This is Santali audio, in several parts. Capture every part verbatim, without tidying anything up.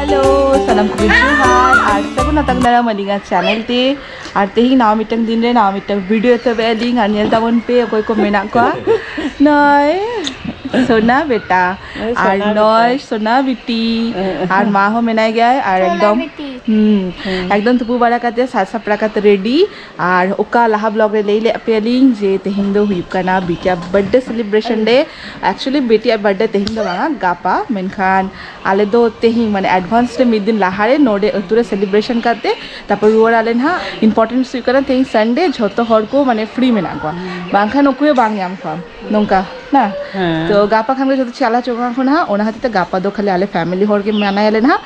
ᱦᱮᱞᱳ, ᱥᱟᱱᱟᱢ ᱠᱚᱜᱮ ᱡᱚᱦᱟᱨ ᱟᱨ ᱥᱟᱹᱜᱩᱱ ᱟᱛᱟᱝ ᱫᱟᱨᱟᱢ ᱟᱹᱞᱤᱧᱟᱜ ᱪᱮᱱᱮᱞ ᱛᱮ᱾ ᱟᱨ ᱛᱮᱦᱮᱧ ᱱᱟᱣᱟ ᱢᱤᱫᱴᱟᱝ ᱫᱤᱱ ᱨᱮ ᱱᱟᱣᱟ ᱢᱤᱫᱴᱟᱝ ᱵᱷᱤᱰᱤᱭᱳ ᱮᱛᱚᱦᱚᱵ ᱮᱫ ᱟᱹᱞᱤᱧ᱾ ᱟᱨ ᱧᱮᱞ ᱛᱟᱵᱚᱱ ᱯᱮ ᱚᱠᱚᱭ ᱠᱚ ᱢᱮᱱᱟᱜ ᱠᱚᱣᱟ᱾ ᱱᱚᱭ ᱥᱳᱱᱟ ᱵᱮᱴᱟ, ᱱᱚᱭ ᱟᱨ ᱥᱳᱱᱟ ᱱᱚᱭ ᱵᱮᱴᱟ᱾ ᱥᱳᱱᱟ ᱵᱤᱴᱤ, ᱟᱨ ᱢᱟ ᱦᱚᱸ ᱢᱮᱱᱟᱭ ᱜᱮᱭᱟᱭ᱾ ᱟᱨ ᱥᱳᱱᱟ ᱮᱠᱫᱚᱢ ᱵᱤᱴᱤ᱾ ᱦᱩᱸ, ᱦᱩᱸ᱾ ᱮᱠᱫᱚᱢ ᱛᱩᱯᱩ ᱵᱟᱲᱟ ᱠᱟᱛᱮ, ᱥᱟᱡ ᱥᱟᱯᱲᱟᱣ ᱠᱟᱛᱮ, ᱨᱮᱰᱤ᱾ ᱟᱨ ᱚᱠᱟ ᱞᱟᱦᱟ ᱵᱞᱚᱜ ᱨᱮ ᱞᱟᱹᱭ ᱞᱮᱫ ᱯᱮᱭᱟᱞᱤᱧ ᱡᱮ ᱛᱮᱦᱮᱧ ᱫᱚ ᱦᱩᱭᱩᱜ ᱠᱟᱱᱟ ᱵᱤᱴᱤᱭᱟᱜ ᱵᱟᱨᱛᱷᱰᱮ ᱥᱮᱞᱤᱵᱨᱮᱥᱚᱱ ᱰᱮ᱾ ᱮᱠᱪᱩᱭᱮᱞᱤ ᱵᱤᱴᱤᱭᱟᱜ ᱵᱟᱨᱛᱷᱰᱮ ᱛᱮᱦᱮᱧ ᱫᱚ ᱵᱟᱝᱟ, ᱜᱟᱯᱟ, ᱢᱮᱱᱠᱷᱟᱱ ᱟᱞᱮ ᱫᱚ ᱛᱮᱦᱮᱧ, ᱢᱟᱱᱮ, ᱮᱰᱵᱷᱟᱱᱥ ᱨᱮ ᱢᱤᱫ ᱫᱤᱱ ᱞᱟᱦᱟ ᱨᱮ ᱱᱚᱰᱮ ᱟᱹᱛᱩ ᱨᱮ ᱥᱮᱞᱤᱵᱨᱮᱥᱚᱱ ᱠᱟᱛᱮ, ᱛᱟᱨᱯᱚᱨ ᱨᱩᱣᱟᱹᱲ ᱟᱞᱮ ᱱᱟᱦᱟᱜ᱾ ᱤᱢᱯᱚᱨᱴᱮᱱᱥ ᱦᱩᱭᱩᱜ ᱠᱟᱱᱟ ᱛᱮᱦᱮᱧ ᱥᱟᱱᱰᱮ, ᱡᱷᱚᱛᱚ ᱦᱚᱲ ᱠᱚ, ᱢᱟᱱᱮ, ᱯᱷᱨᱤ ᱢᱮᱱᱟᱜ ᱠᱚᱣᱟ, ᱵᱟᱝᱠᱷᱟᱱ ᱚᱠᱚᱭ ᱦᱚᱸ ᱵᱟᱝ ᱧᱟᱢ ᱠᱚᱣᱟ ᱱᱚᱝᱠᱟ ᱱᱟ᱾ ᱦᱮᱸ᱾ ᱛᱚ ᱜᱟᱯᱟ ᱠᱷᱟᱱ ᱜᱮ ᱡᱷᱚᱛᱚ ᱪᱟᱞᱟᱣ ᱪᱟᱵᱟ ᱠᱚ ᱱᱟᱦᱟᱜ, ᱚᱱᱟ ᱠᱷᱟᱹᱛᱤᱨ ᱛᱮ ᱜᱟᱯᱟ ᱫᱚ ᱠᱷᱟᱹᱞᱤ ᱟᱞᱮ ᱯᱷᱮᱢᱤᱞᱤ ᱦᱚᱲ ᱜᱮ ᱢᱟᱱᱟᱭᱟᱞᱮ ᱱᱟᱦᱟᱜ᱾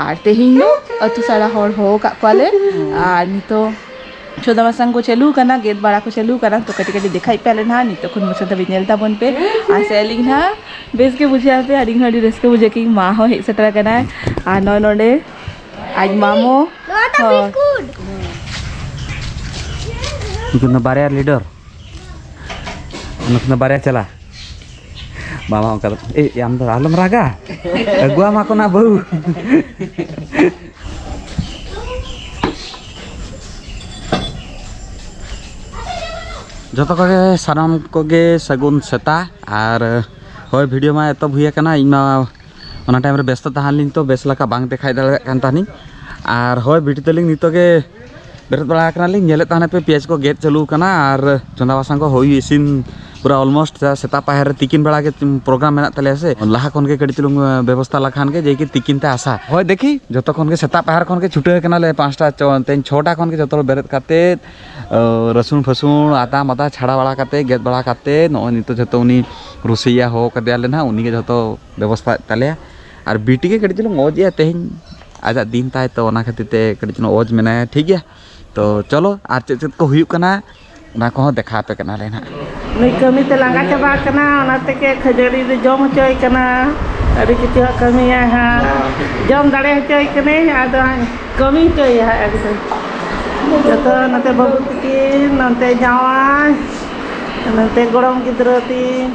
ᱟᱨ ᱛᱮᱦᱮᱧ ᱫᱚ ᱟᱹᱛᱩ ᱥᱟᱨᱟ ᱦᱚᱲ ᱦᱚᱦᱚ ᱠᱟᱜ ᱠᱚᱣᱟᱞᱮ᱾ ᱟᱨ ᱱᱤᱛᱚᱜ ᱪᱚᱸᱫᱟ ᱵᱟᱥᱟᱝ ᱠᱚ ᱪᱟᱹᱞᱩ ᱠᱟᱱᱟ, ᱜᱮᱫ ᱵᱟᱲᱟ ᱠᱚ ᱪᱟᱹᱞᱩ ᱠᱟᱱᱟ᱾ ᱛᱚ ᱠᱟᱹᱴᱤᱡ ᱠᱟᱹᱴᱤᱡ ᱫᱮᱠᱷᱟᱭ ᱯᱮ ᱟᱞᱮ ᱱᱟᱦᱟᱜ, ᱱᱤᱛᱚᱜ ᱠᱷᱚᱱ ᱢᱩᱪᱟᱹᱫ ᱫᱷᱟᱹᱵᱤᱡ ᱧᱮᱞ ᱛᱟᱵᱚᱱ ᱯᱮ᱾ ᱟᱨ ᱥᱮ ᱟᱹᱞᱤᱧ ᱱᱟᱦᱟᱜ ᱵᱮᱥ ᱜᱮ ᱵᱩᱡᱷᱟᱹᱜᱼᱟ ᱯᱮ, ᱟᱹᱞᱤᱧ ᱦᱚᱸ ᱟᱹᱰᱤ ᱨᱟᱹᱥᱠᱟᱹ ᱵᱩᱡᱷᱟᱹᱜ ᱠᱤ ᱢᱟ ᱦᱚᱸ ᱦᱮᱡ ᱥᱮᱴᱮᱨ ᱟᱠᱟᱱᱟᱭ᱾ ᱟᱨ ᱱᱚᱜᱼᱚᱭ ᱱᱚᱰᱮ ᱟᱡ ᱢᱟᱢᱚ ᱱᱚᱣᱟ ᱫᱚ ᱦᱚᱸ᱾ ᱵᱤᱥᱠᱩᱴ᱾ ᱩᱱᱠᱤᱱ ᱫᱚ ᱵᱟᱨᱭᱟ ᱞᱤᱰᱟᱨ, ᱱᱩᱠᱤᱱ ᱫᱚ ᱵᱟᱨᱭᱟ ᱪᱟᱞᱟ᱾ ᱵᱟᱵᱟ ᱚᱱᱠᱟ ᱫᱚ, ᱮ, ᱟᱢ ᱫᱚ ᱟᱞᱚᱢ ᱨᱟᱜᱟ, ᱟᱹᱜᱩᱣᱟᱢᱟ ᱠᱚ ᱱᱟ ᱵᱟᱹᱦᱩ᱾ ᱡᱚᱛᱚ ᱠᱚᱜᱮ, ᱥᱟᱱᱟᱢ ᱠᱚᱜᱮ ᱥᱟᱹᱜᱩᱱ ᱥᱮᱛᱟᱜ᱾ ᱟᱨ ᱦᱳᱭ, ᱵᱷᱤᱰᱤᱭᱳ ᱢᱟ ᱮᱛᱚᱦᱚᱵ ᱦᱩᱭ ᱟᱠᱟᱱᱟ, ᱤᱧ ᱢᱟ ᱚᱱᱟ ᱴᱟᱭᱤᱢ ᱨᱮ ᱵᱮᱥᱛᱚ ᱛᱟᱦᱮᱸ ᱞᱤᱧ ᱛᱚ, ᱵᱮᱥ ᱞᱮᱠᱟ ᱵᱟᱝ ᱫᱮᱠᱷᱟᱭ ᱫᱟᱲᱮᱭᱟᱜ ᱠᱟᱱ ᱛᱟᱦᱮᱱᱤᱧ᱾ ᱟᱨ ᱦᱳᱭ, ᱵᱤᱴᱤ ᱛᱟᱹᱞᱤᱧ ᱱᱤᱛᱚᱜ ᱜᱮ ᱵᱮᱨᱮᱫ ᱵᱟᱲᱟ ᱟᱠᱟᱱᱟᱞᱤᱧ, ᱧᱮᱞᱮᱫ ᱛᱟᱦᱮᱱᱟ ᱯᱮ ᱯᱮᱸᱭᱟᱡᱽ ᱠᱚ ᱜᱮᱫ ᱪᱟᱹᱞᱩ ᱟᱠᱟᱱᱟ ᱟᱨ ᱪᱚᱸᱫᱟ ᱵᱟᱥᱟᱝ ᱠᱚ ᱦᱩᱭ ᱤᱥᱤᱱ ᱯᱩᱨᱟᱹ ᱚᱞᱢᱳᱥᱴ ᱥᱮᱛᱟᱜ ᱯᱟᱭᱟᱨ ᱨᱮ ᱛᱤᱠᱤᱱ ᱵᱮᱲᱟ ᱜᱮ ᱯᱨᱳᱜᱨᱟᱢ ᱢᱮᱱᱟᱜ ᱛᱟᱞᱮᱭᱟ ᱥᱮ, ᱞᱟᱦᱟ ᱠᱷᱚᱱ ᱜᱮ ᱠᱟᱹᱴᱤᱡ ᱪᱩᱞᱩᱝ ᱵᱮᱵᱚᱥᱛᱷᱟ ᱞᱮᱠᱷᱟᱱ ᱜᱮ ᱡᱮ ᱠᱤ ᱛᱤᱠᱤᱱ ᱛᱮ ᱟᱥᱟ᱾ ᱦᱳᱭ ᱫᱮᱠᱷᱤ, ᱡᱚᱛᱚ ᱠᱷᱚᱱ ᱜᱮ ᱥᱮᱛᱟᱜ ᱯᱟᱭᱟᱨ ᱠᱷᱚᱱ ᱜᱮ ᱪᱷᱩᱴᱟᱹᱣ ᱠᱟᱱᱟᱞᱮ, ᱯᱟᱸᱪᱴᱟ ᱪᱚ-, ᱛᱮᱦᱮᱧ ᱪᱷᱚᱴᱟ ᱠᱷᱚᱱ ᱜᱮ ᱡᱚᱛᱚ ᱦᱚᱲ ᱵᱮᱨᱮᱫ ᱠᱟᱛᱮᱫ, ᱟᱹ, ᱨᱟᱹᱥᱩᱱ ᱯᱷᱟᱹᱥᱩᱱ, ᱟᱫᱟ ᱢᱟᱫᱟ ᱪᱷᱟᱲᱟ ᱵᱟᱲᱟ ᱠᱟᱛᱮᱫ, ᱜᱮᱫ ᱵᱟᱲᱟ ᱠᱟᱛᱮᱫ, ᱱᱚᱜᱼᱚᱭ ᱱᱤᱛᱚᱜ ᱡᱚᱛᱚ ᱩᱱᱤ ᱨᱩᱥᱤᱭᱟ ᱦᱚᱦᱚ ᱠᱟᱫᱮᱭᱟᱞᱮ ᱱᱟᱦᱟᱜ, ᱩᱱᱤ ᱜᱮ ᱡᱚᱛᱚ ᱵᱮᱵᱚᱥᱛᱷᱟᱭᱮᱫ ᱛᱟᱞᱮᱭᱟ᱾ ᱟᱨ ᱵᱤᱴᱤ ᱜᱮ ᱠᱟᱹᱴᱤᱡ ᱪᱩᱞᱩᱝ ᱚᱡᱽ ᱮᱭᱟ ᱛᱮᱦᱮᱧ, ᱟᱡᱟᱜ ᱫᱤᱱ ᱛᱟᱭ, ᱛᱚ ᱚᱱᱟ ᱠᱷᱟᱹᱛᱤᱨ ᱛᱮ ᱠᱟᱹᱴᱤᱡ ᱪᱩᱞᱩᱝ ᱚᱡᱽ ᱢᱮᱱᱟᱭᱟ, ᱴᱷᱤᱠ ᱜᱮᱭᱟ᱾ ᱛᱚ ᱪᱚᱞᱚ, ᱟᱨ ᱪᱮᱫ ᱪᱮᱫ ᱠᱚ ᱦᱩᱭᱩᱜ ᱠᱟᱱᱟ, ᱚᱱᱟ ᱠᱚᱦᱚᱸ ᱫᱮᱠᱷᱟᱣ ᱟᱯᱮ ᱠᱟᱱᱟᱞᱮ ᱱᱟᱦᱟᱜ᱾ ᱱᱩᱭ ᱠᱟᱹᱢᱤ ᱛᱮ ᱞᱟᱸᱜᱟ ᱪᱟᱵᱟ ᱟᱠᱟᱱᱟ, ᱚᱱᱟ ᱛᱮᱜᱮ ᱠᱷᱟᱹᱡᱟᱹᱲᱤ ᱫᱚ ᱡᱚᱢ ᱦᱚᱪᱚᱭ ᱠᱟᱱᱟ᱾ ᱟᱹᱰᱤ ᱠᱤᱪᱷᱩ ᱦᱟᱸᱜ ᱠᱟᱹᱢᱤᱭᱟᱭ ᱦᱟᱸᱜ, ᱡᱚᱢ ᱫᱟᱲᱮ ᱦᱚᱪᱚᱭ ᱠᱟᱹᱱᱟᱹᱧ, ᱟᱫᱚ ᱦᱟᱸᱜ ᱠᱟᱹᱢᱤ ᱦᱚᱪᱚᱭᱮᱭᱟ ᱦᱟᱸᱜ ᱮᱠᱫᱚᱢ᱾ ᱡᱚᱛᱚ ᱱᱚᱛᱮ ᱵᱟᱹᱵᱩ ᱛᱤᱠᱤᱱ, ᱱᱚᱛᱮ ᱡᱟᱶᱟᱭ, ᱱᱚᱛᱮ ᱜᱚᱲᱚᱢ ᱜᱤᱫᱽᱨᱟᱹ ᱛᱤᱧ᱾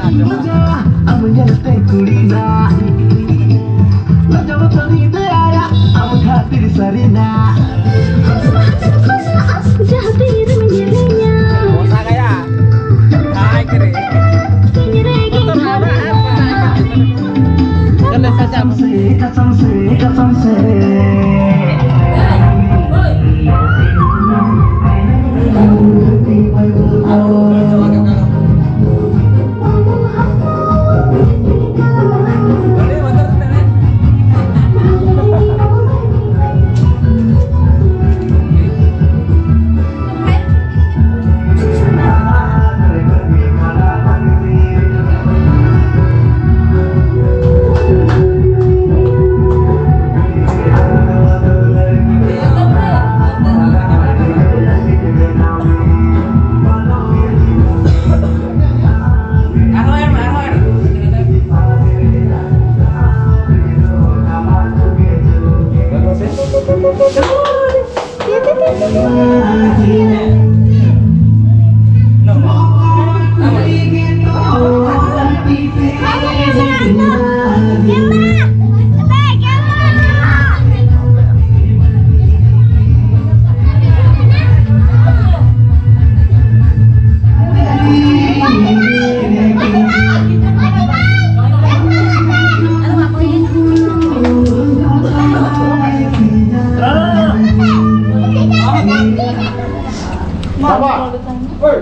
ᱟᱢ ᱧᱮᱞᱛᱮ ᱠᱩᱲᱤ ᱱᱟᱜ ᱞᱟᱡᱟᱣ ᱛᱟᱹᱱᱤ ᱫᱮᱭᱟᱭᱟ, ᱟᱢ ᱠᱷᱟᱹᱛᱤᱨ ᱥᱟᱹᱨᱤᱱᱟᱜ᱾ ᱡᱟᱦᱟᱸ ᱛᱤᱨᱮᱢ ᱧᱮᱞᱤᱧᱟ, ᱤᱧ ᱨᱮᱜᱮ ᱠᱟᱥᱟᱢ ᱥᱮ, ᱠᱟᱥᱟᱢ ᱥᱮ, ᱠᱟᱥᱟᱢ ᱥᱮ᱾ ᱵᱟᱵᱟ, ᱳᱭ,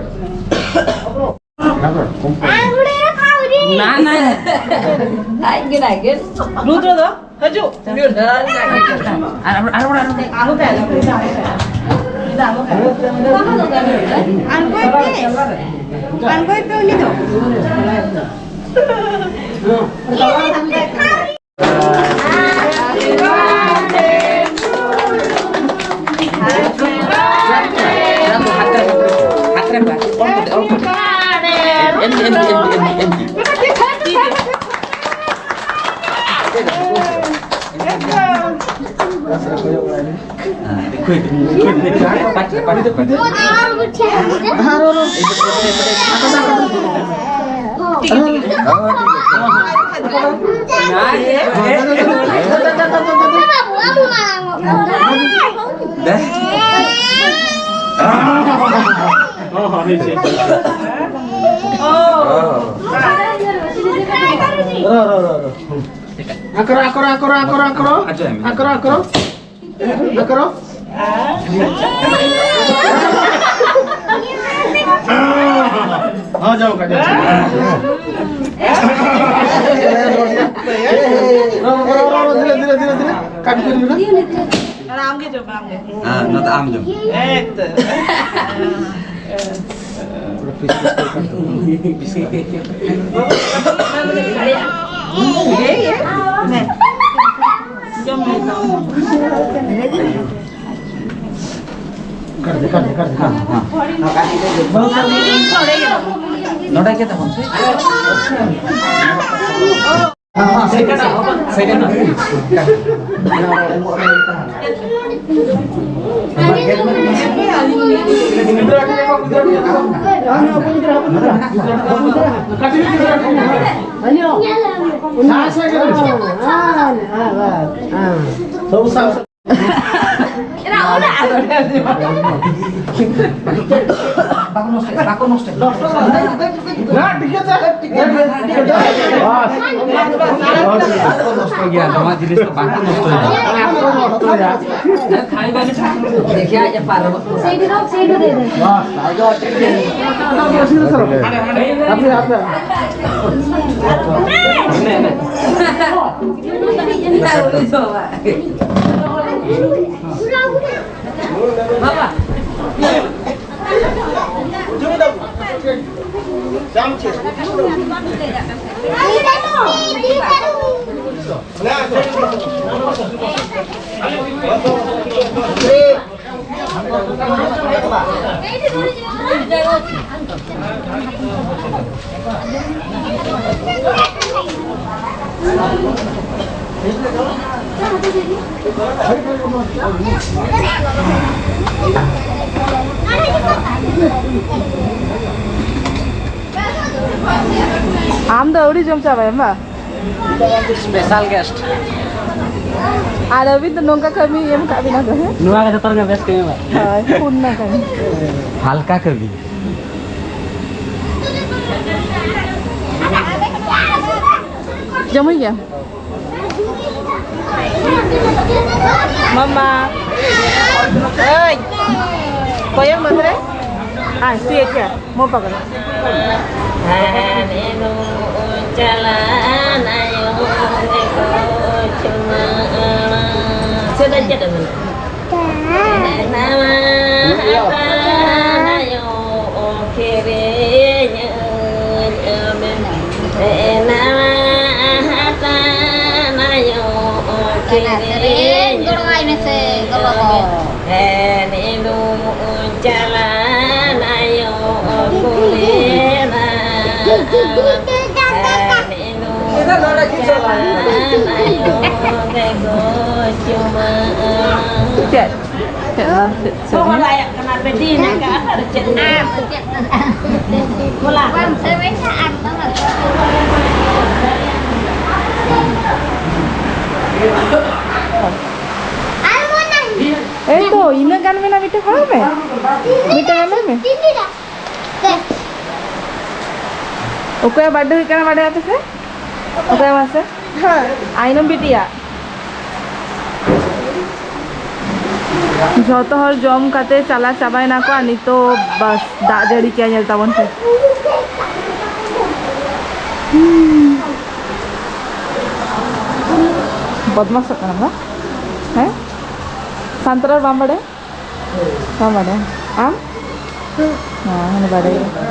ᱟᱯᱨᱳ᱾ ᱱᱟ, ᱱᱟ᱾ ᱟᱡ ᱜᱮ, ᱟᱡ ᱜᱮ᱾ ᱨᱩᱫᱨᱚ ᱫᱚ ᱦᱤᱡᱩᱜ᱾ ᱟᱨ, ᱟᱨ, ᱟᱨ, ᱟᱨ, ᱟᱨ᱾ ᱟᱬᱜᱚᱭ ᱯᱮ᱾ ᱟᱬᱜᱚᱭ ᱯᱮ ᱩᱱᱤ ᱫᱚ᱾ ᱴᱷᱤᱠ ᱜᱮᱭᱟ, ᱴᱷᱤᱠ ᱜᱮᱭᱟ᱾ ᱦᱚᱸ, ᱦᱚᱸ, ᱦᱚᱸ᱾ ᱚᱱᱟ ᱜᱮ᱾ ᱫᱮ᱾ ᱦᱚᱸ, ᱦᱚᱸ, ᱦᱮᱸ, ᱪᱮᱫ? ᱚ᱾ ᱨᱚ, ᱨᱚ, ᱨᱚ, ᱨᱚ᱾ ᱟᱠᱨᱚ, ᱟᱠᱨᱚ, ᱟᱠᱨᱚ, ᱟᱠᱨᱚ, ᱟᱠᱨᱚ᱾ ᱟᱪᱪᱷᱟ, ᱟᱠᱨᱚ, ᱟᱠᱨᱚ᱾ ᱟᱠᱨᱚ᱾ ᱦᱚᱸ, ᱡᱚᱢ ᱠᱟᱜ, ᱡᱚᱢ ᱠᱟᱜ᱾ ᱨᱚ, ᱨᱚ, ᱨᱚ, ᱨᱚ, ᱫᱷᱤᱨᱮ, ᱫᱷᱤᱨᱮ, ᱫᱷᱤᱨᱮ, ᱫᱷᱤᱨᱮ᱾ ᱠᱟᱴ ᱠᱚ ᱫᱷᱤᱨᱮ᱾ ᱟᱨ ᱟᱢ ᱜᱮ ᱡᱚᱢ ᱢᱮ, ᱟᱢ ᱜᱮ᱾ ᱦᱮᱸ, ᱱᱚᱣᱟ ᱫᱚ ᱟᱢ ᱡᱚᱢ᱾ ᱮᱠ ᱛᱚ᱾ ᱱᱚᱰᱮ ᱜᱮ ᱛᱟᱵᱚᱱ ᱥᱮ᱾ ᱵᱟᱠᱚ ᱱᱚᱥᱴᱚᱭᱟ, ᱵᱟᱠᱚ ᱱᱚᱥᱴᱚᱭᱟ᱾ ᱵᱟᱠᱚ ᱱᱚᱥᱴᱚᱭ ᱜᱮᱭᱟ, ᱱᱚᱣᱟ ᱡᱤᱱᱤᱥ ᱫᱚ ᱵᱟᱠᱚ ᱱᱚᱥᱴᱚᱭᱟ᱾ ᱫᱮᱠᱷᱤᱭᱟ, ᱟᱡ ᱮ ᱯᱟᱨᱚᱢᱚᱜ ᱠᱟᱱᱟ᱾ ᱥᱟᱭᱤᱰ ᱨᱮ, ᱥᱟᱭᱤᱰ ᱨᱮ ᱫᱮ ᱫᱮ᱾ ᱵᱟᱥ᱾ ᱟᱯᱮ, ᱟᱯᱮ᱾ ᱟᱢ ᱫᱚ ᱟᱹᱣᱨᱤ ᱡᱚᱢ ᱪᱟᱵᱟᱭᱟᱢ ᱵᱟ? Special guest. ᱟᱨ ᱟᱹᱵᱤᱱ ᱫᱚ ᱱᱚᱝᱠᱟ ᱠᱟᱹᱢᱤ ᱮᱢ ᱠᱟᱜ ᱵᱤᱱᱟ ᱠᱚ, ᱦᱮᱸ? ᱱᱚᱣᱟ ᱜᱮ ᱡᱚᱛᱚ ᱨᱮᱜᱮ ᱵᱮᱥ ᱠᱟᱹᱢᱤ ᱢᱟ᱾ ᱦᱳᱭ, ᱯᱩᱨᱱᱚ ᱠᱟᱹᱢᱤ᱾ ᱦᱟᱞᱠᱟ ᱠᱟᱹᱢᱤ᱾ ᱡᱚᱢ ᱦᱩᱭ ᱜᱮᱭᱟ? ᱢᱟᱢᱟ᱾ ᱳᱭ᱾ ᱠᱚᱭᱚᱜ ᱢᱮ ᱛᱟᱞᱟᱝ᱾ ᱦᱮᱸ, ᱛᱩᱭᱩ ᱪᱮᱫ? ᱢᱚ ᱯᱟᱜᱚᱞ᱾ ᱦᱟᱱᱮ ᱱᱩᱭ ᱪᱟᱞᱟᱣ ᱱᱟᱭᱚ ᱫᱮᱠᱚ ᱪᱩᱢᱟᱹᱲᱟ᱾ ᱥᱮᱫᱟᱭ ᱪᱮᱫ ᱮ ᱢᱮᱱᱟ? ᱱᱟᱣᱟ ᱦᱟᱴᱟᱜ ᱱᱟᱭᱚ ᱠᱤᱨᱤᱧᱟᱹᱧ ᱢᱮ᱾ ᱱᱟᱣᱟ ᱦᱟᱴᱟᱜ ᱱᱟᱭᱚ ᱠᱤᱨᱤᱧᱟᱹᱧ ᱢᱮ᱾ ᱦᱮᱸ, ᱱᱤᱰᱩᱢ ᱪᱟᱞᱟᱣ ᱱᱟᱭᱚ ᱠᱩᱞᱤ ᱫᱟ᱾ ᱦᱮᱸ, ᱱᱤᱰᱩᱢ ᱪᱟᱞᱟᱣ ᱱᱟᱭᱚ ᱫᱮᱠᱚ ᱪᱩᱢᱟᱹᱲᱟ᱾ ᱪᱮᱫ? ᱪᱮᱫ ᱵᱟᱝ? ᱪᱮᱫ ᱥᱮᱨᱮᱧ? ᱦᱚᱲ ᱟᱭᱟᱜ ᱠᱟᱱᱟ, ᱵᱮᱴᱤ ᱦᱮᱱᱟᱜ ᱠᱟᱜᱼᱟ, ᱟᱨ ᱪᱮᱫ? ᱵᱚᱞᱟ᱾ ᱮᱭ ᱛᱚ, ᱤᱱᱟᱹᱜ ᱜᱟᱱ ᱢᱮᱱᱟᱜᱼᱟ, ᱢᱤᱫᱴᱮᱱ ᱦᱚᱨᱚᱜ ᱢᱮ, ᱢᱤᱫᱴᱮᱱ ᱮᱢᱟᱭ ᱢᱮ᱾ ᱚᱠᱚᱭᱟᱜ ᱵᱟᱨᱛᱷᱰᱮ ᱦᱩᱭᱩᱜ ᱠᱟᱱᱟ ᱵᱟᱰᱟᱭ ᱟᱯᱮ ᱥᱮ? ᱚᱠᱚᱭ ᱢᱟᱥᱮ? ᱦᱮᱸ᱾ ᱟᱭᱱᱚᱢ ᱵᱤᱴᱤᱭᱟᱜ᱾ ᱡᱚᱛᱚ ᱦᱚᱲ ᱡᱚᱢ ᱠᱟᱛᱮ ᱪᱟᱞᱟᱣ ᱪᱟᱵᱟᱭᱮᱱᱟ ᱠᱚ, ᱟᱨ ᱱᱤᱛᱚᱜ ᱵᱟᱥ ᱫᱟᱜ ᱡᱟᱹᱲᱤ ᱠᱮᱜᱼᱟ, ᱧᱮᱞ ᱛᱟᱵᱚᱱ ᱯᱮ᱾ ᱵᱚᱫᱢᱟᱥᱚᱜ ᱠᱟᱱᱟᱢ ᱵᱟ? ᱦᱮᱸ? ᱥᱟᱱᱛᱟᱲ ᱨᱚᱲ ᱵᱟᱢ ᱵᱟᱰᱟᱭᱟ? ᱵᱟᱢ ᱵᱟᱰᱟᱭᱟ? ᱟᱢ? ᱦᱮᱸ, ᱩᱱᱤ ᱵᱟᱰᱟᱭ ᱜᱮᱭᱟ᱾